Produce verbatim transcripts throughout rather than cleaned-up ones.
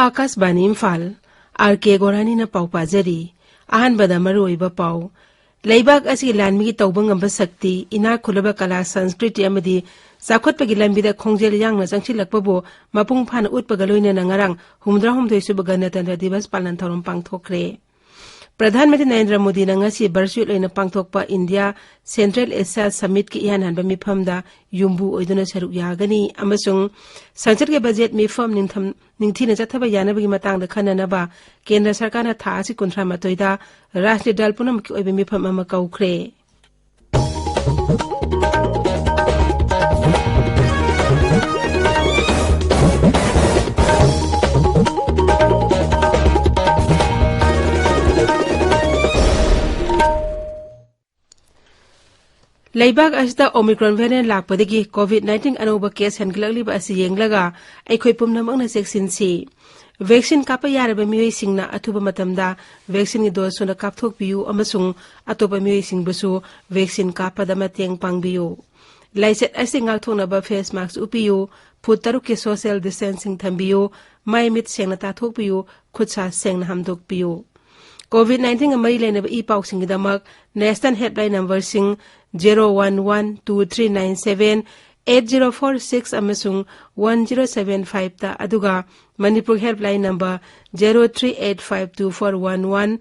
ꯑꯥꯀꯥꯁꯕꯥꯅꯤ Imphal, R ꯀꯦ ꯒꯣꯔꯥꯅꯤꯅ ꯄꯥꯎ ꯄꯥꯖꯔꯤ꯫ ꯑꯍꯥꯟꯕꯗ ꯃꯔꯨꯑꯣꯏꯕ ꯄꯥꯎ꯫ ꯂꯩꯕꯥꯛ ꯑꯁꯤꯒꯤ ꯂꯥꯟꯃꯤꯒꯤ ꯇꯧꯕ ꯉꯝꯕ ꯁꯛꯇꯤ, ꯏꯅꯥꯛ ꯈꯨꯜꯂꯕ ꯀꯂꯥ, ꯁꯪꯁꯀ꯭ꯔꯤꯇꯤ ꯑꯃꯗꯤ ꯆꯥꯎꯈꯠꯄꯒꯤ ꯂꯝꯕꯤꯗ ꯈꯣꯡꯖꯦꯜ ꯌꯥꯡꯅ ꯆꯪꯁꯤꯜꯂꯛꯄꯕꯨ ꯃꯄꯨꯡ ꯐꯥꯅ ꯎꯠꯄꯒ ꯂꯣꯏꯅꯅ ꯉꯔꯥꯡ ꯍꯨꯝꯐꯨꯇꯔꯥꯍꯨꯝꯗꯣꯏ ꯁꯨꯕ ꯒꯅꯇꯟꯇ꯭ꯔ ꯗꯤꯕꯁ ꯄꯥꯂꯟ ꯊꯧꯔꯝ ꯄꯥꯡꯊꯣꯛꯈ꯭ꯔꯦ꯫ ꯄ꯭ꯔꯙꯥꯟ ꯃꯟꯇ꯭ꯔꯤ ꯅꯔꯦꯟꯗ꯭ꯔ ꯃꯣꯗꯤꯅ ꯉꯁꯤ ꯚꯔꯆꯨꯑꯦꯜ ꯑꯣꯏꯅ ꯄꯥꯡꯊꯣꯛꯄ ꯏꯟꯗꯤꯌꯥ ꯁꯦꯟꯇ꯭ꯔꯦꯜ ꯑꯦꯁꯤꯌꯥ ꯁꯃꯤꯠꯀꯤ ꯏꯍꯥꯟ ꯍꯥꯟꯕ ꯃꯤꯐꯝꯗ ꯌꯨꯝꯕꯨ ꯑꯣꯏꯗꯨꯅ ꯁꯔꯨꯛ ꯌꯥꯒꯅꯤ ꯑꯃꯁꯨꯡ ꯁꯪꯁꯠꯀꯤ ꯕꯖꯦꯠ ꯃꯤꯐꯝ ꯅꯤꯡꯊꯝ-, ꯅꯤꯡꯊꯤꯅ ꯆꯠꯊꯕ ꯌꯥꯅꯕꯒꯤ ꯃꯇꯥꯡꯗ ꯈꯟꯅꯅꯕ ꯀꯦꯟꯗ꯭ꯔ ꯁꯔꯀꯥꯔꯅ ꯊꯥ ꯑꯁꯤ ꯀꯨꯟꯊ꯭ꯔꯥ ꯃꯥꯊꯣꯏꯗ ꯔꯥꯁꯇ꯭ꯔꯤꯌ ꯗꯜ ꯄꯨꯝꯅꯃꯛꯀꯤ ꯑꯣꯏꯕ ꯃꯤꯐꯝ ꯑꯃ ꯀꯧꯈ꯭ꯔꯦ꯫ ꯂꯩꯕꯥꯛ ꯑꯁꯤꯗ ꯑꯣꯃꯤꯀ꯭ꯔꯣꯟ ꯚꯦꯔꯤꯌꯦꯟ ꯂꯥꯛꯄꯗꯒꯤ ꯀꯣꯚꯤꯗ ꯅꯥꯏꯟꯇꯤꯟ ꯑꯅꯧꯕ ꯀꯦꯁ ꯍꯦꯟꯒꯠꯂꯛꯂꯤꯕ ꯑꯁꯤ ꯌꯦꯡꯂꯒ ꯑꯩꯈꯣꯏ ꯄꯨꯝꯅꯃꯛꯅ ꯆꯦꯛꯁꯤꯟꯁꯤ꯫ ꯚꯦꯛꯁꯤꯟ ꯀꯥꯞꯄ ꯌꯥꯔꯕ ꯃꯤꯑꯣꯏꯁꯤꯡꯅ ꯑꯊꯨꯕ ꯃꯇꯝꯗ ꯚꯦꯛꯁꯤꯟꯒꯤ ꯗꯣꯁ ꯁꯨꯅ ꯀꯥꯞꯊꯣꯛꯄꯤꯌꯨ ꯑꯃꯁꯨꯡ ꯑꯇꯣꯞꯄ ꯃꯤꯑꯣꯏꯁꯤꯡꯕꯨꯁꯨ ꯚꯦꯛꯁꯤꯟ ꯀꯥꯞꯄꯗ ꯃꯇꯦꯡ ꯄꯥꯡꯕꯤꯌꯨ꯫ ꯂꯥꯏꯆꯠ ꯑꯁꯤ ꯉꯥꯛꯊꯣꯛꯅꯕ ꯐꯦꯁ ꯃꯥꯁꯛ ꯎꯞꯄꯤꯌꯨ, ꯐꯨꯠ ꯇꯔꯨꯛꯀꯤ ꯁꯣꯁꯤꯌꯦꯜ ꯗꯤꯁꯇꯦꯟꯁꯤꯡ ꯊꯝꯕꯤꯌꯨ, ꯃꯥꯏ ꯃꯤꯠ ꯁꯦꯡꯅ ꯇꯥꯊꯣꯛꯄꯤꯌꯨ, ꯈꯨꯠ ꯁꯥ ꯁꯦꯡꯅ ꯍꯥꯝꯗꯣꯛꯄꯤꯌꯨ꯫ ꯀꯣꯚꯤꯗ ꯅꯥꯏꯟꯇꯤꯟꯒ ꯃꯔꯤ ꯂꯩꯅꯕ ꯏ ꯄꯥꯎꯁꯤꯡꯒꯤꯗꯃꯛ ꯅꯦꯁꯅꯦꯜ ꯍꯦꯜꯞꯂꯥꯏꯟ ꯅꯝꯕꯔꯁꯤꯡ zero one one two three nine seven eight zero four six ꯑꯃꯁꯨꯡ ꯋꯥꯟ ꯖꯤꯔꯣ ꯁꯚꯦꯟ ꯐꯥꯏꯚꯇ, ꯑꯗꯨꯒ Manipur helpline number zero three eight five two four one one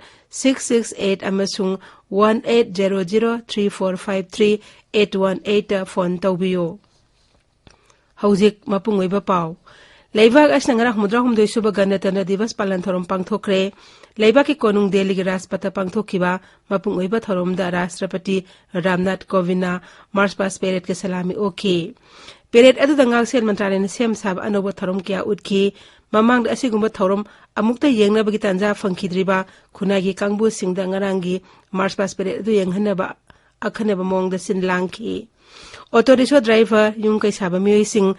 six six eight ꯑꯃꯁꯨꯡ one eight zero zero three four five three eight one ꯑꯩꯠꯇ phone ꯇꯧꯕꯤꯌꯨ꯫ ꯍꯧꯖꯤꯛ ꯃꯄꯨꯡ ꯑꯣꯏꯕ ꯄꯥꯎ꯫ ꯂꯩꯕꯥꯛ ꯑꯁꯤꯅ ꯉꯔꯥꯡ ꯍꯨꯝꯐꯨꯇꯔꯥꯍꯨꯝꯗꯣꯏ ꯁꯨꯕ ꯒꯅꯇꯟꯇ꯭ꯔ ꯗꯤꯕꯁ ꯄꯥꯂꯟ ꯊꯧꯔꯝ ꯄꯥꯡꯊꯣꯛꯈ꯭ꯔꯦ꯫ ꯂꯩꯕꯥꯛꯀꯤ ꯀꯣꯅꯨꯡ ꯗꯦꯜꯂꯤꯒꯤ ꯔꯥꯖꯄꯊꯇ ꯄꯥꯡꯊꯣꯛꯈꯤꯕ ꯃꯄꯨꯡ ꯑꯣꯏꯕ ꯊꯧꯔꯝꯗ ꯔꯥꯁꯇ꯭ꯔꯄꯇꯤ ꯔꯥꯝꯅꯥꯊ ꯀꯣꯕꯤꯟꯗꯅ ꯃꯥꯔꯆ ꯄꯥꯁ ꯄꯦꯔꯦꯗꯀꯤ ꯁꯂꯥꯃꯤ ꯑꯣꯛꯈꯤ꯫ ꯄꯦꯔꯦꯗ ꯑꯗꯨꯗ ꯉꯥꯛꯁꯦꯜ ꯃꯟꯇ꯭ꯔꯥꯂꯌꯅ ꯁꯦꯝ ꯁꯥꯕ ꯑꯅꯧꯕ ꯊꯧꯔꯝ ꯀꯌꯥ ꯎꯠꯈꯤ꯫ ꯃꯃꯥꯡꯗ ꯑꯁꯤꯒꯨꯝꯕ ꯊꯧꯔꯝ ꯑꯃꯨꯛꯇ ꯌꯦꯡꯅꯕꯒꯤ ꯇꯥꯟꯖꯥ ꯐꯪꯈꯤꯗ꯭ꯔꯤꯕ ꯈꯨꯟꯅꯥꯏꯒꯤ ꯀꯥꯡꯕꯨꯁꯤꯡꯗ ꯉꯔꯥꯡꯒꯤ ꯃꯥꯔꯆ ꯄꯥꯁ ꯄꯦꯔꯦꯗ ꯑꯗꯨ ꯌꯦꯡꯍꯟꯅꯕ ꯑꯈꯟꯅꯕ ꯃꯑꯣꯡꯗ ꯁꯤꯟ ꯂꯥꯡꯈꯤ꯫ ꯑꯣꯇꯣ ꯔꯤꯛꯁꯣ ꯗ꯭ꯔꯥꯏꯚꯔ, ꯌꯨꯝ ꯀꯩ ꯁꯥꯕ ꯃꯤꯑꯣꯏꯁꯤꯡ,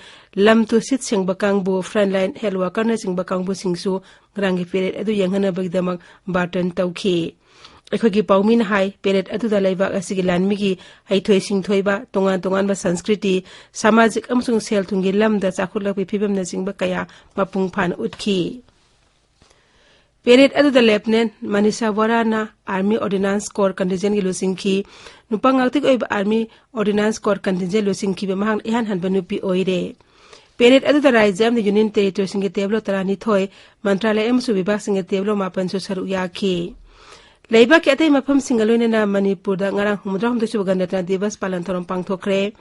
ꯂꯝ ꯇꯨ ꯁꯤꯠ ꯁꯦꯡꯕ ꯀꯥꯡꯕꯨ, frontline health workerꯅꯆꯤꯡꯕ ꯀꯥꯡꯕꯨꯁꯤꯡꯁꯨ ꯉꯔꯥꯡꯒꯤ ꯄꯦꯔꯦꯗ ꯑꯗꯨ ꯌꯦꯡꯍꯟꯅꯕꯒꯤꯗꯃꯛ ꯕꯥꯔꯇꯟ ꯇꯧꯈꯤ꯫ ꯑꯩꯈꯣꯏꯒꯤ ꯄꯥꯎꯃꯤꯅ ꯍꯥꯏ, ꯄꯦꯔꯦꯗ ꯑꯗꯨꯗ ꯂꯩꯕꯥꯛ ꯑꯁꯤꯒꯤ ꯂꯥꯟꯃꯤꯒꯤ ꯍꯩꯊꯣꯏ ꯁꯤꯡꯊꯣꯏꯕ, ꯇꯣꯉꯥꯟ ꯇꯣꯉꯥꯟꯕ ꯁꯪꯁꯀ꯭ꯔꯤꯇꯤ, ꯁꯃꯥꯖꯤꯛ ꯑꯃꯁꯨꯡ ꯁꯦꯜ ꯊꯨꯝꯒꯤ ꯂꯝꯗ ꯆꯥꯎꯈꯠꯂꯛꯄꯒꯤ ꯐꯤꯕꯝꯅꯆꯤꯡꯕ ꯀꯌꯥ ꯃꯄꯨꯡ ꯐꯥꯅ ꯎꯠꯈꯤ꯫ ꯄꯦꯔꯦꯗ ꯑꯗꯨꯗ ꯂꯦꯐꯇꯤꯅꯦꯟ ꯃꯅꯤꯁꯥ ꯕꯣꯔꯥꯅ Army Ordnance Corps contingentꯒꯤ ꯂꯨꯆꯤꯡꯈꯤ꯫ ꯅꯨꯄꯥ ꯉꯥꯛꯇꯒꯤ ꯑꯣꯏꯕ Army Ordnance Corps contingent ꯂꯨꯆꯤꯡꯈꯤꯕ ꯃꯍꯥꯛꯅ ꯏꯍꯥꯟ ꯍꯥꯟꯕ ꯅꯨꯄꯤ ꯑꯣꯏꯔꯦ꯫ ꯄꯦꯔꯦꯗ ꯑꯗꯨꯗ ꯔꯥꯖ꯭ꯌ ꯑꯃꯗꯤ ꯌꯨꯅꯤꯌꯟ ꯇꯦꯔꯤꯇꯣꯔꯤꯁꯤꯡꯒꯤ ꯇꯦꯕ꯭ꯂꯣ ꯇꯔꯥꯅꯤꯊꯣꯏ, ꯃꯟꯇ꯭ꯔꯥꯂꯌ ꯑꯃꯁꯨꯡ ꯕꯤꯚꯥꯒꯁꯤꯡꯒꯤ ꯇꯦꯕ꯭ꯂꯣ ꯃꯥꯄꯟꯁꯨ ꯁꯔꯨꯛ ꯌꯥꯈꯤ꯫ ꯂꯩꯕꯥꯛꯀꯤ ꯑꯇꯩ ꯃꯐꯝꯁꯤꯡꯒ ꯂꯣꯏꯅꯅ ꯃꯅꯤꯄꯨꯔꯗ ꯉꯔꯥꯡ ꯍꯨꯝꯐꯨꯇꯔꯥꯍꯨꯝꯗꯣꯏ ꯁꯨꯕ ꯒꯅꯇꯟꯇ꯭ꯔ ꯗꯤꯕꯁ ꯄꯥꯂꯟ ꯊꯧꯔꯝ ꯄꯥꯡꯊꯣꯛꯈ꯭ꯔꯦ꯫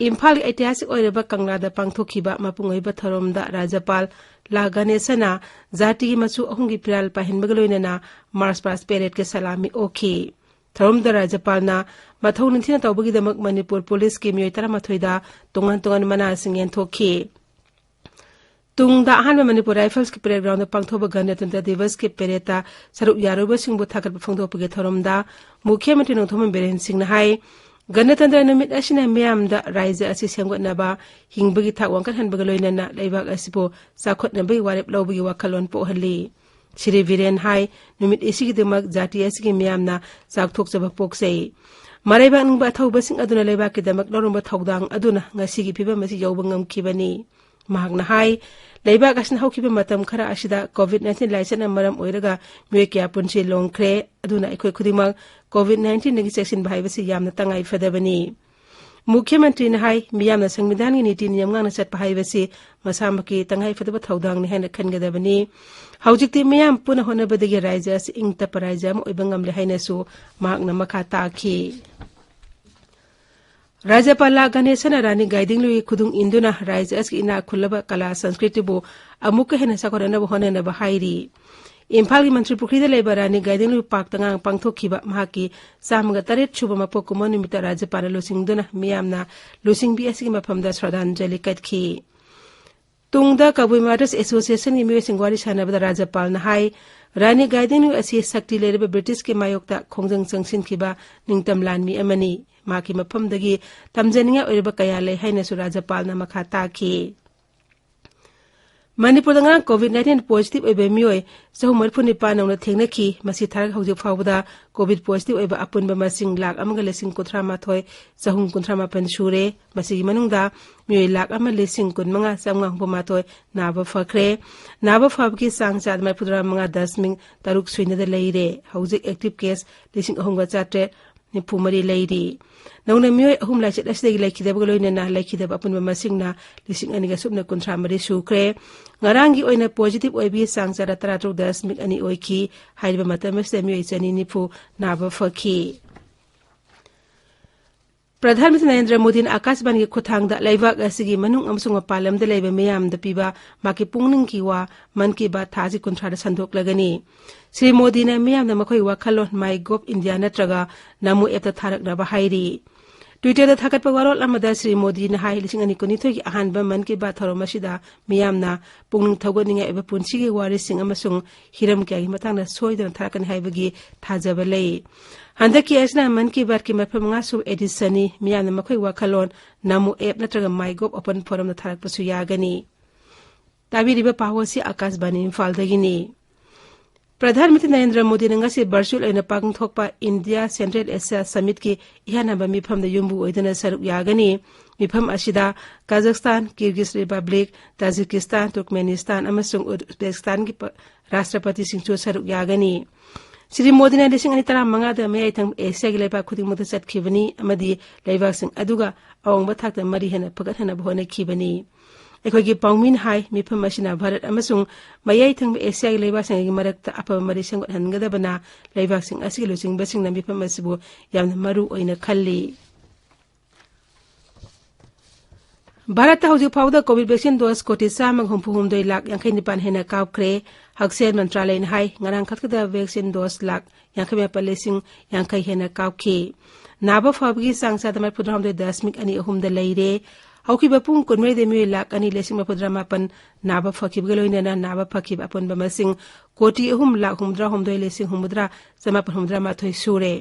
ꯏꯝꯐꯥꯜꯒꯤ ꯑꯩꯇꯤꯍꯥꯁꯤꯛ ꯑꯣꯏꯔꯕ ꯀꯪꯂꯥꯗ ꯄꯥꯡꯊꯣꯛꯈꯤꯕ ꯃꯄꯨꯡ ꯑꯣꯏꯕ ꯊꯧꯔꯝꯗ ꯔꯥꯖ꯭ꯌꯄꯥꯜ ꯂꯥ ꯒꯅꯦꯁꯟꯅ ꯖꯥꯇꯤꯒꯤ ꯃꯆꯨ ꯑꯍꯨꯝꯒꯤ ꯐꯤꯔꯥꯜ ꯄꯥꯏꯍꯟꯕꯒ ꯂꯣꯏꯅꯅ ꯃꯥꯔꯆ ꯄꯥꯁ ꯄꯦꯔꯦꯗꯀꯤ ꯁꯂꯥꯃꯤ ꯑꯣꯛꯈꯤ꯫ ꯊꯧꯔꯝꯗ ꯔꯥꯖ꯭ꯌꯄꯥꯜꯅ ꯃꯊꯧ ꯅꯤꯡꯊꯤꯅ ꯇꯧꯕꯒꯤꯗꯃꯛ ꯃꯅꯤꯄꯨꯔ ꯄꯨꯂꯤꯁꯀꯤ ꯃꯤꯑꯣꯏ ꯇꯔꯥꯃꯥꯊꯣꯏꯗ ꯇꯣꯉꯥꯟ ꯇꯣꯉꯥꯟꯕ ꯃꯅꯥꯁꯤꯡ ꯌꯦꯟꯊꯣꯛꯈꯤ꯫ ꯇꯨꯡꯗ ꯑꯍꯥꯟꯕ ꯃꯅꯤꯄꯨꯔ ꯔꯥꯏꯐꯜꯁꯀꯤ ꯄꯦꯔꯦꯗ ꯒ꯭ꯔꯥꯎꯟꯗ ꯄꯥꯡꯊꯣꯛꯄ ꯒꯅꯇꯟꯇ꯭ꯔ ꯗꯤꯕꯁꯀꯤ ꯄꯦꯔꯦꯗꯇ ꯁꯔꯨꯛ ꯌꯥꯔꯨꯕꯁꯤꯡꯕꯨ ꯊꯥꯒꯠꯄ ꯐꯣꯡꯗꯣꯛꯄꯒꯤ ꯊꯧꯔꯝꯗ ꯃꯨꯈ꯭ꯌ ꯃꯟꯇ꯭ꯔꯤ ꯅꯣꯡꯊꯣꯝꯕꯝ ꯕꯤꯔꯦꯟ ꯁꯤꯡꯅ ꯍꯥꯏ, ꯒꯅꯇꯟꯇ꯭ꯔ ꯅꯨꯃꯤꯠ ꯑꯁꯤꯅ ꯃꯤꯌꯥꯝꯗ ꯔꯥꯖ꯭ꯌ ꯑꯁꯤ ꯁꯦꯝꯒꯠꯅꯕ, ꯍꯤꯡꯕꯒꯤ ꯊꯥꯛ ꯋꯥꯡꯈꯠꯍꯟꯕꯒ ꯂꯣꯏꯅꯅ ꯂꯩꯕꯥꯛ ꯑꯁꯤꯕꯨ ꯆꯥꯎꯈꯠꯅꯕꯒꯤ ꯋꯥꯔꯦꯞ ꯂꯧꯕꯒꯤ ꯋꯥꯈꯜꯂꯣꯟ ꯄꯣꯛꯍꯜꯂꯤ꯫ ꯁ꯭ꯔꯤ ꯕꯤꯔꯦꯟ ꯍꯥꯏ, ꯅꯨꯃꯤꯠ ꯑꯁꯤꯒꯤꯗꯃꯛ ꯖꯥꯇꯤ ꯑꯁꯤꯒꯤ ꯃꯤꯌꯥꯝꯅ ꯆꯥꯎꯊꯣꯛꯆꯕ ꯄꯣꯛꯆꯩ꯫ ꯃꯔꯩꯕꯥꯛ ꯅꯤꯡꯕ ꯑꯊꯧꯕꯁꯤꯡ ꯑꯗꯨꯅ ꯂꯩꯕꯥꯛꯀꯤꯗꯃꯛ ꯂꯧꯔꯝꯕ ꯊꯧꯗꯥꯡ ꯑꯗꯨꯅ ꯉꯁꯤꯒꯤ ꯐꯤꯕꯝ ꯑꯁꯤ ꯌꯧꯕ ꯉꯝꯈꯤꯕꯅꯤ꯫ ꯃꯍꯥꯛꯅ ꯍꯥꯏ, ꯂꯩꯕꯥꯛ ꯑꯁꯤꯅ ꯍꯧꯈꯤꯕ ꯃꯇꯝ ꯈꯔ ꯑꯁꯤꯗ ꯀꯣꯚꯤꯗ ꯅꯥꯏꯟꯇꯤꯟ ꯂꯥꯏꯆꯠꯅ ꯃꯔꯝ ꯑꯣꯏꯔꯒ ꯃꯤꯑꯣꯏ ꯀꯌꯥ ꯄꯨꯟꯁꯤ ꯂꯣꯡꯈ꯭ꯔꯦ꯫ ꯑꯗꯨꯅ ꯑꯩꯈꯣꯏ ꯈꯨꯗꯤꯡꯃꯛ ꯀꯣꯚꯤꯗ ꯅꯥꯏꯟꯇꯤꯟꯗꯒꯤ ꯆꯦꯛꯁꯤꯟꯕ ꯍꯥꯏꯕꯁꯤ ꯌꯥꯝꯅ ꯇꯉꯥꯏ ꯐꯗꯕꯅꯤ꯫ ꯃꯨꯈ꯭ꯌ ꯃꯟꯇ꯭ꯔꯤꯅ ꯍꯥꯏ, ꯃꯤꯌꯥꯝꯅ ꯁꯪꯕꯤꯙꯥꯟꯒꯤ ꯅꯤꯇꯤ ꯅꯤꯌꯝ ꯉꯥꯛꯅ ꯆꯠꯄ ꯍꯥꯏꯕꯁꯤ ꯃꯁꯥꯃꯛꯀꯤ ꯇꯉꯥꯏ ꯐꯗꯕ ꯊꯧꯗꯥꯡꯅꯤ ꯍꯥꯏꯅ ꯈꯟꯒꯗꯕꯅꯤ꯫ ꯍꯧꯖꯤꯛꯇꯤ ꯃꯤꯌꯥꯝ ꯄꯨꯟꯅ ꯍꯣꯠꯅꯕꯗꯒꯤ ꯔꯥꯖ꯭ꯌ ꯑꯁꯤ ꯏꯪ ꯇꯞꯄ ꯔꯥꯖ꯭ꯌ ꯑꯃ ꯑꯣꯏꯕ ꯉꯝꯂꯦ ꯍꯥꯏꯅꯁꯨ ꯃꯍꯥꯛꯅ ꯃꯈꯥ ꯇꯥꯈꯤ꯫ ꯔꯥꯖ꯭ꯌꯄꯥꯜ ꯂꯥ ꯒꯅꯦꯁꯟꯅ ꯔꯥꯅꯤ ꯒꯥꯏꯗꯤꯡꯂꯨꯏ ꯈꯨꯗꯨꯡ ꯏꯟꯗꯨꯅ ꯔꯥꯖ꯭ꯌ ꯑꯁꯤꯒꯤ ꯏꯅꯥꯛ ꯈꯨꯜꯂꯕ ꯀꯂꯥ ꯁꯪꯁꯀ꯭ꯔꯤꯇꯤꯕꯨ ꯑꯃꯨꯛꯀ ꯍꯦꯟꯅ ꯆꯥꯎꯈꯠꯅꯅꯕ ꯍꯣꯠꯅꯅꯕ ꯍꯥꯏꯔꯤ꯫ ꯏꯝꯐꯥꯜꯒꯤ ꯃꯟꯇ꯭ꯔꯤ ꯄꯨꯈ꯭ꯔꯤꯗ ꯂꯩꯕ ꯔꯥꯅꯤ ꯒꯥꯏꯗꯤꯡꯂꯨꯏ ꯄꯥꯔꯛꯇ ꯉꯔꯥꯡ ꯄꯥꯡꯊꯣꯛꯈꯤꯕ ꯃꯍꯥꯛꯀꯤ ꯆꯥꯝꯃꯒ ꯇꯔꯦꯠ ꯁꯨꯕ ꯃꯄꯣꯛ ꯀꯨꯝꯑꯣꯟ ꯅꯨꯃꯤꯠꯇ ꯔꯥꯖ꯭ꯌꯄꯥꯜꯅ ꯂꯨꯆꯤꯡꯗꯨꯅ ꯃꯤꯌꯥꯝꯅ ꯂꯨꯆꯤꯡꯕꯤ ꯑꯁꯤꯒꯤ ꯃꯐꯝꯗ ꯁ꯭ꯔꯗꯥꯟꯖꯂꯤ ꯀꯠꯈꯤ꯫ ꯇꯨꯡꯗ ꯀꯕꯨꯏ ꯃꯥꯔꯇꯔꯁ ꯑꯦꯁꯣꯁꯤꯌꯦꯁꯟꯒꯤ ꯃꯤꯑꯣꯏꯁꯤꯡ ꯋꯥꯔꯤ ꯁꯥꯟꯅꯕꯗ ꯔꯥꯖ꯭ꯌꯄꯥꯜꯅ ꯍꯥꯏ, ꯔꯥꯅꯤ ꯒꯥꯏꯗꯤꯟꯂꯨ ꯑꯁꯤ ꯁꯛꯇꯤ ꯂꯩꯔꯕ ꯕ꯭ꯔꯤꯇꯤꯁꯀꯤ ꯃꯥꯌꯣꯛꯇ ꯈꯣꯡꯖꯪ ꯆꯪꯁꯤꯟꯈꯤꯕ ꯅꯤꯡꯇꯝ ꯂꯥꯟꯃꯤ ꯑꯃꯅꯤ꯫ ꯃꯍꯥꯛꯀꯤ ꯃꯐꯝꯗꯒꯤ ꯇꯝꯖꯅꯤꯡꯉꯥꯏ ꯑꯣꯏꯔꯕ ꯀꯌꯥ ꯂꯩ ꯍꯥꯏꯅꯁꯨ ꯔꯥꯖ꯭ꯌꯄꯥꯜꯅ ꯃꯈꯥ ꯇꯥꯈꯤ꯫ ꯃꯅꯤꯄꯨꯔꯗ ꯉꯔꯥꯡ COVID nineteen positive ꯑꯣꯏꯕ ꯃꯤꯑꯣꯏ ꯆꯍꯨꯝ ꯃꯔꯤꯐꯨ ꯅꯤꯄꯥꯟ ꯅꯧꯅ ꯊꯦꯡꯅꯈꯤ꯫ ꯃꯁꯤ ꯊꯥꯔꯒ ꯍꯧꯖꯤꯛ ꯐꯥꯎꯕꯗ COVID positive ꯑꯣꯏꯕ ꯑꯄꯨꯟꯕ ꯃꯁꯤꯡ ꯂꯥꯈ ꯑꯃꯒ ꯂꯤꯁꯤꯡ ꯀꯨꯟꯊ꯭ꯔꯥ ꯃꯥꯊꯣꯏ ꯆꯍꯨꯝ ꯀꯨꯟꯊ꯭ꯔꯥ ꯃꯥꯄꯟ ꯁꯨꯔꯦ꯫ ꯃꯁꯤꯒꯤ ꯃꯅꯨꯡꯗ ꯃꯤꯑꯣꯏ ꯂꯥꯈ ꯑꯃ ꯂꯤꯁꯤꯡ ꯀꯨꯟ ꯃꯉꯥ ꯆꯥꯝꯃꯉꯥ ꯍꯨꯝꯐꯨ ꯃꯥꯊꯣꯏ ꯅꯥꯕ ꯐꯈ꯭ꯔꯦ꯫ ꯅꯥꯕ ꯐꯕꯒꯤ ꯆꯥꯡ ꯆꯥꯗ ꯃꯔꯤꯐꯨꯇꯔꯥ ꯃꯉꯥ ꯗꯁꯃꯤꯛ ꯇꯔꯨꯛ ꯁꯨꯏꯅꯗ ꯂꯩꯔꯦ꯫ ꯍꯧꯖꯤꯛ active case ꯂꯤꯁꯤꯡ ꯑꯍꯨꯝꯒ ꯆꯥꯇ꯭ꯔꯦꯠ ꯅꯤꯐꯨ ꯃꯔꯤ ꯂꯩꯔꯤ꯫ ꯅꯧꯅ ꯃꯤꯑꯣꯏ ꯑꯍꯨꯝ ꯂꯥꯏꯆꯠ ꯑꯁꯤꯗꯒꯤ ꯂꯩꯈꯤꯗꯕꯒ ꯂꯣꯏꯅꯅ ꯂꯩꯈꯤꯗꯕ ꯑꯄꯨꯟꯕ ꯃꯁꯤꯡꯅ ꯂꯤꯁꯤꯡ ꯑꯅꯤꯒ ꯁꯨꯞꯅ ꯀꯨꯟꯊ꯭ꯔꯥ ꯃꯔꯤ ꯁꯨꯈ꯭ꯔꯦ꯫ ꯉꯔꯥꯡꯒꯤ ꯑꯣꯏꯅ positive ꯑꯣꯏꯕꯒꯤ ꯆꯥꯡ ꯆꯥꯗ ꯇꯔꯥꯇꯔꯨꯛ ꯗꯁꯃꯤꯛ ꯑꯅꯤ ꯑꯣꯏꯈꯤ꯫ ꯍꯥꯏꯔꯤꯕ ꯃꯇꯝ ꯑꯁꯤꯗ ꯃꯤꯑꯣꯏ ꯆꯅꯤ ꯅꯤꯐꯨ ꯅꯥꯕ ꯐꯈꯤ꯫ ꯄ꯭ꯔꯙꯥꯟ ꯃꯟꯇ꯭ꯔꯤ ꯅꯔꯦꯟꯗ꯭ꯔ ꯃꯣꯗꯤꯅ ꯑꯀꯥꯁꯕꯥꯅꯤꯒꯤ ꯈꯨꯠꯊꯥꯡꯗ ꯂꯩꯕꯥꯛ ꯑꯁꯤꯒꯤ ꯃꯅꯨꯡ ꯑꯃꯁꯨꯡ ꯃꯄꯥꯟ ꯂꯝꯗ ꯂꯩꯕ ꯃꯤꯌꯥꯝꯗ ꯄꯤꯕ ꯃꯍꯥꯛꯀꯤ ꯄꯨꯛꯅꯤꯡꯒꯤ ꯋꯥ ꯃꯟ ꯀꯤ ꯕꯥꯠ ꯊꯥꯁꯤ ꯀꯨꯟꯊ꯭ꯔꯥꯗ ꯁꯟꯗꯣꯛꯂꯒꯅꯤ꯫ ꯁ꯭ꯔꯤ ꯃꯣꯗꯤꯅ ꯃꯤꯌꯥꯝꯗ ꯃꯈꯣꯏꯒꯤ ꯋꯥꯈꯜꯂꯣꯟ MyGov India ꯅꯠꯇ꯭ꯔꯒ ꯅꯃꯣ app ꯇ ꯊꯥꯔꯛꯅꯕ ꯍꯥꯏꯔꯤ꯫ Twitter ꯗ ꯊꯥꯒꯠꯄ ꯋꯥꯔꯣꯜ ꯑꯃꯗ ꯁ꯭ꯔꯤ ꯃꯣꯗꯤꯅ ꯍꯥꯏ, ꯂꯤꯁꯤꯡ ꯑꯅꯤ ꯀꯨꯟꯅꯤꯊꯣꯏꯒꯤ ꯑꯍꯥꯟꯕ ꯃꯟ ꯀꯤ ꯕꯥꯠ ꯊꯧꯔꯝ ꯑꯁꯤꯗ ꯃꯤꯌꯥꯝꯅ ꯄꯨꯛꯅꯤꯡ ꯊꯧꯒꯠꯅꯤꯡꯉꯥꯏ ꯑꯣꯏꯕ ꯄꯨꯟꯁꯤꯒꯤ ꯋꯥꯔꯤꯁꯤꯡ ꯑꯃꯁꯨꯡ ꯍꯤꯔꯝ ꯀꯌꯥꯒꯤ ꯃꯇꯥꯡꯗ ꯁꯣꯏꯗꯅ ꯊꯥꯔꯛꯀꯅꯤ ꯍꯥꯏꯕꯒꯤ ꯊꯥꯖꯕ ꯂꯩ꯫ ꯍꯟꯗꯛꯀꯤ ꯑꯁꯤꯅ ꯃꯟ ꯀꯤ ꯕꯥꯠꯀꯤ ꯃꯔꯤꯐꯨ ꯃꯉꯥ ꯁꯨꯕ edition ꯅꯤ꯫ ꯃꯤꯌꯥꯝꯅ ꯃꯈꯣꯏ ꯋꯥꯈꯜꯂꯣꯟ ꯅꯃꯣ app ꯅꯠꯇ꯭ꯔꯒ MyGov open forum ꯗ ꯊꯥꯔꯛꯄꯁꯨ ꯌꯥꯒꯅꯤ꯫ ꯇꯥꯕꯤꯔꯤꯕ ꯄꯥꯎ ꯑꯁꯤ ꯑꯀꯥꯁꯕꯥꯅꯤ ꯏꯝꯐꯥꯜꯗꯒꯤꯅꯤ꯫ ꯄ꯭ꯔꯙꯥꯟ ꯃꯟꯇ꯭ꯔꯤ ꯅꯔꯦꯟꯗ꯭ꯔ ꯃꯣꯗꯤꯅ ꯉꯁꯤ virtual ꯑꯣꯏꯅ ꯄꯥꯡꯊꯣꯛꯄ India Central Asia Summit ꯀꯤ ꯏꯍꯥꯟ ꯍꯥꯟꯕ ꯃꯤꯐꯝꯗ ꯌꯨꯝꯕꯨ ꯑꯣꯏꯗꯨꯅ ꯁꯔꯨꯛ ꯌꯥꯒꯅꯤ꯫ ꯃꯤꯐꯝ ꯑꯁꯤꯗ ꯀꯥꯖꯥꯈꯁꯇꯥꯟ, ꯀꯤꯔꯒꯤꯖ ꯔꯤꯄꯕ꯭ꯂꯤꯛ, ꯇꯥꯖꯤꯀꯤꯁꯇꯥꯟ, ꯇꯨꯔꯀꯃꯦꯅꯤꯁꯇꯥꯟ ꯑꯃꯁꯨꯡ ꯎꯖꯕꯦꯀꯤꯁꯇꯥꯟꯒꯤ ꯄ-, ꯔꯥꯁꯇ꯭ꯔꯄꯇꯤꯁꯤꯡꯁꯨ ꯁꯔꯨꯛ ꯌꯥꯒꯅꯤ꯫ ꯁ꯭ꯔꯤ ꯃꯣꯗꯤꯅ ꯂꯤꯁꯤꯡ ꯑꯅꯤ ꯇꯔꯥꯃꯉꯥꯗ ꯃꯌꯥꯏ ꯊꯪꯕ ꯑꯦꯁꯤꯌꯥꯒꯤ ꯂꯩꯕꯥꯛ ꯈꯨꯗꯤꯡꯃꯛꯇ ꯆꯠꯈꯤꯕꯅꯤ ꯑꯃꯗꯤ ꯂꯩꯕꯥꯛꯁꯤꯡ ꯑꯗꯨꯒ ꯑꯋꯥꯡꯕ ꯊꯥꯛꯇ ꯃꯔꯤ ꯍꯦꯟꯅ ꯐꯒꯠꯍꯟꯅꯕ ꯍꯣꯠꯅꯈꯤꯕꯅꯤ꯫ ꯑꯩꯈꯣꯏꯒꯤ ꯄꯥꯎꯃꯤꯅ ꯍꯥꯏ, ꯃꯤꯐꯝ ꯑꯁꯤꯅ ꯚꯥꯔꯠ ꯑꯃꯁꯨꯡ ꯃꯌꯥꯏ ꯊꯪꯕ ꯑꯦꯁꯤꯌꯥꯒꯤ ꯂꯩꯕꯥꯛꯁꯤꯡꯒꯤ ꯃꯔꯛꯇ ꯑꯐꯕ ꯃꯔꯤ ꯁꯦꯝꯒꯠꯍꯟꯒꯗꯕꯅ ꯂꯩꯕꯥꯛꯁꯤꯡ ꯑꯁꯤꯒꯤ ꯂꯨꯆꯤꯡꯕꯁꯤꯡꯅ ꯃꯤꯐꯝ ꯑꯁꯤꯕꯨ ꯌꯥꯝꯅ ꯃꯔꯨ ꯑꯣꯏꯅ ꯈꯜꯂꯤ꯫ ꯚꯥꯔꯠꯇ ꯍꯧꯖꯤꯛ ꯐꯥꯎꯕꯗ COVID vaccine dose ꯀꯣꯇꯤ ꯆꯥꯝꯃꯒ ꯍꯨꯝꯐꯨ ꯍꯨꯝꯗꯣꯏ ꯂꯥꯈ ꯌꯥꯡꯈꯩ ꯅꯤꯄꯥꯟ ꯍꯦꯟꯅ ꯀꯥꯞꯈ꯭ꯔꯦ꯫ ꯍꯛꯁꯦꯜ ꯃꯟꯇ꯭ꯔꯥꯂꯌꯅ ꯍꯥꯏ, ꯉꯔꯥꯡ ꯈꯛꯇꯗ vaccine dose ꯂꯥꯈ ꯌꯥꯡꯈꯩ ꯃꯥꯄꯟ ꯂꯤꯁꯤꯡ ꯌꯥꯡꯈꯩ ꯍꯦꯟꯅ ꯀꯥꯞꯈꯤ꯫ ꯅꯥꯕ ꯐꯕꯒꯤ ꯆꯥꯡ ꯆꯥꯗ ꯃꯔꯤꯐꯨꯇꯔꯥꯍꯨꯝꯗꯣꯏ ꯗꯁꯃꯤꯛ ꯑꯅꯤ ꯑꯍꯨꯝꯗ ꯂꯩꯔꯦ꯫ ꯍꯧꯈꯤꯕ ꯄꯨꯡ ꯀꯨꯟꯃꯔꯤꯗ ꯃꯤꯑꯣꯏ ꯂꯥꯈ ꯑꯅꯤ ꯂꯤꯁꯤꯡ ꯃꯔꯤꯐꯨꯇꯔꯥ ꯃꯥꯄꯟ ꯅꯥꯕ ꯐꯈꯤꯕꯒ ꯂꯣꯏꯅꯅ ꯅꯥꯕ ꯐꯈꯤꯕ ꯑꯄꯨꯟꯕ ꯃꯁꯤꯡ ꯀꯣꯇꯤ ꯑꯍꯨꯝ ꯂꯥꯈ ꯍꯨꯝꯐꯨꯇꯔꯥꯍꯨꯝꯗꯣꯏ ꯂꯤꯁꯤꯡ ꯍꯨꯝꯐꯨꯇꯔꯥ ꯆꯃꯥꯄꯟ ꯍꯨꯝꯐꯨꯇꯔꯥ ꯃꯥꯊꯣꯏ ꯁꯨꯔꯦ꯫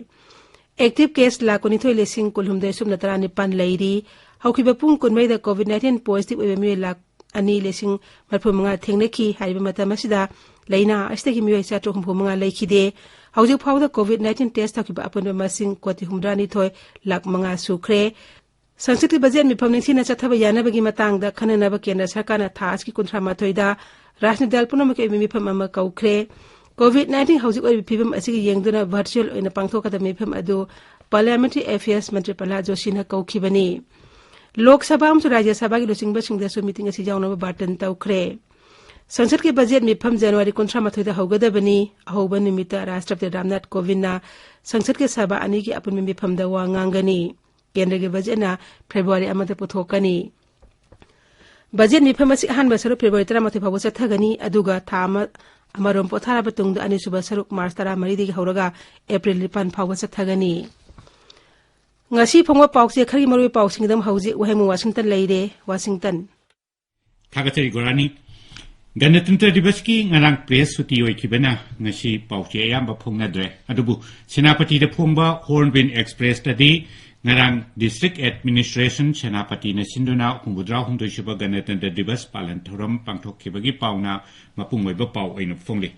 Active case ꯂꯥꯈ ꯀꯨꯟꯅꯤꯊꯣꯏ ꯂꯤꯁꯤꯡ ꯀꯨꯟꯍꯨꯝꯗꯣꯏ ꯁꯨꯞꯅ ꯇꯔꯥꯅꯤꯄꯥꯟ ꯂꯩꯔꯤ꯫ ꯍꯧꯈꯤꯕ ꯄꯨꯡ ꯀꯨꯟꯃꯔꯤꯗ COVID nineteen positive ꯑꯣꯏꯕ ꯃꯤꯑꯣꯏ ꯂꯥꯈ ꯑꯅꯤ ꯂꯤꯁꯤꯡ ꯃꯔꯤꯐꯨꯃꯉꯥ ꯊꯦꯡꯅꯈꯤ꯫ ꯍꯥꯏꯔꯤꯕ ꯃꯇꯝ ꯑꯁꯤꯗ ꯂꯩꯅꯥ ꯑꯁꯤꯗꯒꯤ ꯃꯤꯑꯣꯏ ꯆꯥꯇ꯭ꯔꯨꯛ ꯍꯨꯝꯐꯨꯃꯉꯥ ꯂꯩꯈꯤꯗꯦ꯫ ꯍꯧꯖꯤꯛ ꯐꯥꯎꯕꯗ COVID nineteen test ꯇꯧꯈꯤꯕ ꯑꯄꯨꯟꯕ ꯃꯁꯤꯡ ꯀꯣꯇꯤ ꯍꯨꯝꯐꯨꯇꯔꯥꯅꯤꯊꯣꯏ ꯂꯥꯈ ꯃꯉꯥ ꯁꯨꯈ꯭ꯔꯦ꯫ ꯁꯪꯁꯠꯀꯤ ꯕꯖꯦꯠ ꯃꯤꯐꯝ ꯅꯤꯡꯊꯤꯅ ꯆꯠꯊꯕ ꯌꯥꯅꯕꯒꯤ ꯃꯇꯥꯡꯗ ꯈꯟꯅꯅꯕ ꯀꯦꯟꯗ꯭ꯔ ꯁꯔꯀꯥꯔꯅ ꯊꯥ ꯑꯁꯤꯒꯤ ꯀꯨꯟꯊ꯭ꯔꯥ ꯃꯥꯊꯣꯏꯗ ꯔꯥꯖꯅꯤꯇꯤ ꯗꯜ ꯄꯨꯝꯅꯃꯛꯀꯤ ꯑꯣꯏꯕ ꯃꯤꯐꯝ ꯑꯃ ꯀꯧꯈ꯭ꯔꯦ꯫ COVID nineteen ꯍꯧꯖꯤꯛ ꯑꯣꯏꯔꯤꯕ ꯐꯤꯕꯝ ꯑꯁꯤꯒꯤ ꯌꯦꯡꯗꯨꯅ virtual ꯑꯣꯏꯅ ꯄꯥꯡꯊꯣꯛꯀꯗꯕ ꯃꯤꯐꯝ ꯑꯗꯨ Parliamentary Affairs ꯃꯟꯇ꯭ꯔꯤ ꯄ꯭ꯔꯍꯂꯥꯗ ꯖꯣꯁꯤꯅ ꯀꯧꯈꯤꯕꯅꯤ꯫ ꯂꯣꯛ ꯁꯚꯥ ꯑꯃꯁꯨꯡ ꯔꯥꯖ꯭ꯌ ꯁꯚꯥꯒꯤ ꯂꯨꯆꯤꯡꯕꯁꯤꯡꯗꯁꯨ ꯃꯤꯇꯤꯡ ꯑꯁꯤ ꯌꯥꯎꯅꯕ ꯕꯥꯔꯇꯟ ꯇꯧꯈ꯭ꯔꯦ꯫ ꯁꯪꯁꯠꯀꯤ ꯕꯖꯦꯠ ꯃꯤꯐꯝ ꯖꯅꯋꯥꯔꯤ ꯀꯨꯟꯊ꯭ꯔꯥ ꯃꯥꯊꯣꯏꯗ ꯍꯧꯒꯗꯕꯅꯤ꯫ ꯑꯍꯧꯕ ꯅꯨꯃꯤꯠꯇ ꯔꯥꯁꯇ꯭ꯔꯄꯇꯤ ꯔꯥꯝꯅꯥꯊ ꯀꯣꯕꯤꯟꯗꯅ ꯁꯪꯁꯠꯀꯤ ꯁꯚꯥ ꯑꯅꯤꯒꯤ ꯑꯄꯨꯟꯕ ꯃꯤꯐꯝꯗ ꯋꯥ ꯉꯥꯡꯒꯅꯤ꯫ ꯀꯦꯟꯗ꯭ꯔꯒꯤ ꯕꯖꯦꯠꯅ ꯐꯦꯕ꯭ꯔꯨꯋꯥꯔꯤ ꯑꯃꯗ ꯄꯨꯊꯣꯛꯀꯅꯤ꯫ ꯕꯖꯦꯠ ꯃꯤꯐꯝ ꯑꯁꯤ ꯑꯍꯥꯟꯕ ꯁꯔꯨꯛ ꯐꯦꯕ꯭ꯔꯨꯋꯥꯔꯤ ꯇꯔꯥꯃꯥꯊꯣꯏ ꯐꯥꯎꯕ ꯆꯠꯊꯒꯅꯤ, ꯑꯗꯨꯒ ꯊꯥ ꯑꯃ, ꯑꯃꯔꯣꯝ ꯄꯣꯊꯥꯔꯕ ꯇꯨꯡꯗ ꯑꯅꯤꯁꯨꯕ ꯁꯔꯨꯛ ꯃꯥꯔꯆ ꯇꯔꯥꯃꯔꯤꯗꯒꯤ ꯍꯧꯔꯒ ꯑꯦꯄ꯭ꯔꯤꯜ ꯅꯤꯄꯥꯟ ꯐꯥꯎꯕ ꯆꯠꯊꯒꯅꯤ꯫ ꯉꯁꯤ ꯐꯣꯡꯕ ꯄꯥꯎꯆꯦ ꯈꯔꯒꯤ ꯃꯔꯨꯑꯣꯏꯕ ꯄꯥꯎꯁꯤꯡꯒꯤꯗꯃꯛ ꯍꯧꯖꯤꯛ ꯋꯥꯍꯦꯡꯕꯝ ꯋꯥꯁꯤꯡꯇꯟ ꯂꯩꯔꯦ꯫ ꯋꯥꯁꯤꯡꯇꯟ꯫ ꯊꯥꯒꯠꯆꯔꯤ ꯒꯣꯔꯥꯅꯤ꯫ ꯒꯅꯇꯟꯇ꯭ꯔ ꯗꯤꯕꯁꯀꯤ ꯉꯔꯥꯡ ꯄ꯭ꯔꯦꯁ ꯁꯨꯇꯤ ꯑꯣꯏꯈꯤꯕꯅ ꯉꯁꯤ ꯄꯥꯎꯆꯦ ꯑꯌꯥꯝꯕ ꯐꯣꯡꯅꯗ꯭ꯔꯦ꯫ ꯑꯗꯨꯕꯨ ꯁꯦꯅꯥꯄꯇꯤꯗ ꯐꯣꯡꯕ ꯍꯣꯔꯟꯕꯤꯜ ꯑꯦꯛꯁꯄ꯭ꯔꯦꯁꯇꯗꯤ ꯉꯔꯥꯡ ꯗꯤꯁꯇ꯭ꯔꯤꯛ ꯑꯦꯗꯃꯤꯅꯤꯁꯇ꯭ꯔꯦꯁꯟ ꯁꯦꯅꯥꯄꯇꯤꯅ ꯁꯤꯟꯗꯨꯅ ꯍꯨꯝꯐꯨꯇꯔꯥ ꯍꯨꯝꯗꯣꯏꯁꯨꯕ ꯒꯅꯇꯟꯇ꯭ꯔ ꯗꯤꯕꯁ ꯄꯥꯂꯟ ꯊꯧꯔꯝ ꯄꯥꯡꯊꯣꯛꯈꯤꯕꯒꯤ ꯄꯥꯎꯅ ꯃꯄꯨꯡ ꯑꯣꯏꯕ ꯄꯥꯎ ꯑꯣꯏꯅ ꯐꯣꯡꯂꯤ꯫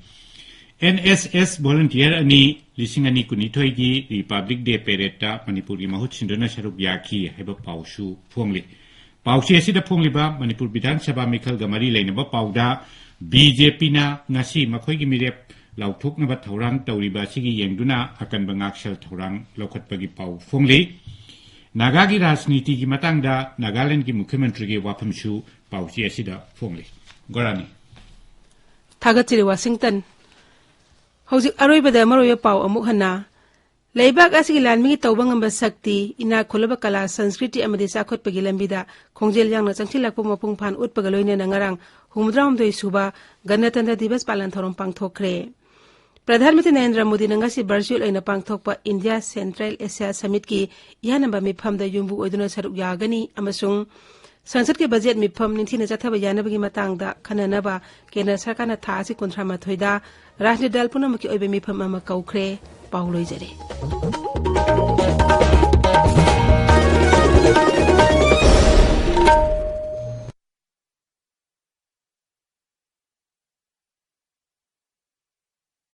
NSS ꯚꯣꯂꯨꯟꯇꯤꯌꯔ ꯑꯅꯤ ꯂꯤꯁꯤꯡ ꯑꯅꯤ ꯀꯨꯟꯅꯤꯊꯣꯏꯒꯤ ꯔꯤꯄꯕ꯭ꯂꯤꯛ ꯗꯦ ꯄꯦꯔꯦꯗꯇ ꯃꯅꯤꯄꯨꯔꯒꯤ ꯃꯍꯨꯠ ꯁꯤꯟꯗꯨꯅ ꯁꯔꯨꯛ ꯌꯥꯈꯤ ꯍꯥꯏꯕ ꯄꯥꯎꯁꯨ ꯐꯣꯡꯂꯤ꯫ ꯄꯥꯎꯆꯦ ꯑꯁꯤꯗ ꯐꯣꯡꯂꯤꯕ ꯃꯅꯤꯄꯨꯔ ꯕꯤꯙꯥꯟ ꯁꯚꯥ ꯃꯤꯈꯜꯒ ꯃꯔꯤ ꯂꯩꯅꯕ ꯄꯥꯎꯗ BJPꯅ ꯉꯁꯤ ꯃꯈꯣꯏꯒꯤ ꯃꯤꯔꯦꯞ ꯂꯥꯎꯊꯣꯛꯅꯕ ꯊꯧꯔꯥꯡ ꯇꯧꯔꯤꯕ ꯑꯁꯤꯒꯤ ꯌꯦꯡꯗꯨꯅ ꯑꯀꯟꯕ ꯉꯥꯛꯁꯦꯜ ꯊꯧꯔꯥꯡ ꯂꯧꯈꯠꯄꯒꯤ ꯄꯥꯎ ꯐꯣꯡꯂꯤ꯫ ꯅꯥꯒꯥꯒꯤ ꯔꯥꯖꯅꯤꯇꯤꯒꯤ ꯃꯇꯥꯡꯗ ꯅꯥꯒꯥꯂꯦꯟꯗꯒꯤ ꯃꯨꯈ꯭ꯌ ꯃꯟꯇ꯭ꯔꯤꯒꯤ ꯋꯥꯐꯝꯁꯨ ꯄꯥꯎꯆꯦ ꯑꯁꯤꯗ ꯐꯣꯡꯂꯤ꯫ ꯒꯣꯔꯥꯅꯤ꯫ ꯊꯥꯒꯠꯆꯔꯤ ꯋꯥꯁꯤꯡꯇꯟ꯫ ꯍꯧꯖꯤꯛ ꯑꯔꯣꯏꯕꯗ ꯃꯔꯨꯑꯣꯏꯕ ꯄꯥꯎ ꯑꯃꯨꯛ ꯍꯟꯅ꯫ ꯂꯩꯕꯥꯛ ꯑꯁꯤꯒꯤ ꯂꯥꯟꯃꯤꯒꯤ ꯇꯧꯕ ꯉꯝꯕ ꯁꯛꯇꯤ, ꯏꯅꯥꯛ ꯈꯨꯜꯂꯕ ꯀꯂꯥ, ꯁꯪꯁꯀ꯭ꯔꯤꯇꯤ ꯑꯃꯗꯤ ꯆꯥꯎꯈꯠꯄꯒꯤ ꯂꯝꯕꯤꯗ ꯈꯣꯡꯖꯦꯜ ꯌꯥꯡꯅ ꯆꯪꯁꯤꯜꯂꯛꯄ ꯃꯄꯨꯡ ꯐꯥꯅ ꯎꯠꯄꯒ ꯂꯣꯏꯅꯅ ꯉꯔꯥꯡ ꯍꯨꯝꯐꯨꯇꯔꯥꯍꯨꯝꯗꯣꯏ ꯁꯨꯕ ꯒꯅꯇꯟꯇ꯭ꯔ ꯗꯤꯕꯁ ꯄꯥꯂꯟ ꯊꯧꯔꯝ ꯄꯥꯡꯊꯣꯛꯈ꯭ꯔꯦ꯫ ꯄ꯭ꯔꯙꯥꯟ ꯃꯟꯇ꯭ꯔꯤ ꯅꯔꯦꯟꯗ꯭ꯔ ꯃꯣꯗꯤꯅ ꯉꯁꯤ ꯚꯔꯆꯨꯑꯦꯜ ꯑꯣꯏꯅ ꯄꯥꯡꯊꯣꯛꯄ ꯏꯟꯗꯤꯌꯥ ꯁꯦꯟꯇ꯭ꯔꯦꯜ ꯑꯦꯁꯤꯌꯥ ꯁꯃꯤꯠꯀꯤ ꯏꯍꯥꯟ ꯍꯥꯟꯕ ꯃꯤꯐꯝꯗ ꯌꯨꯝꯕꯨ ꯑꯣꯏꯗꯨꯅ ꯁꯔꯨꯛ ꯌꯥꯒꯅꯤ ꯑꯃꯁꯨꯡ ꯁꯪꯁꯠꯀꯤ ꯕꯖꯦꯠ ꯃꯤꯐꯝ ꯅꯤꯡꯊꯤꯅ ꯆꯠꯊꯕ ꯌꯥꯅꯕꯒꯤ ꯃꯇꯥꯡꯗ ꯈꯟꯅꯅꯕ ꯀꯦꯟꯗ꯭ꯔ ꯁꯔꯀꯥꯔꯅ ꯊꯥ ꯑꯁꯤ ꯀꯨꯟꯊ꯭ꯔꯥ ꯃꯥꯊꯣꯏꯗ ꯔꯥꯖꯅꯤꯇꯤ ꯗꯜ ꯄꯨꯝꯅꯃꯛꯀꯤ ꯑꯣꯏꯕ ꯃꯤꯐꯝ ꯑꯃ ꯀꯧꯈ꯭ꯔꯦ꯫ ꯄꯥꯎ ꯂꯣꯏꯖꯔꯦ꯫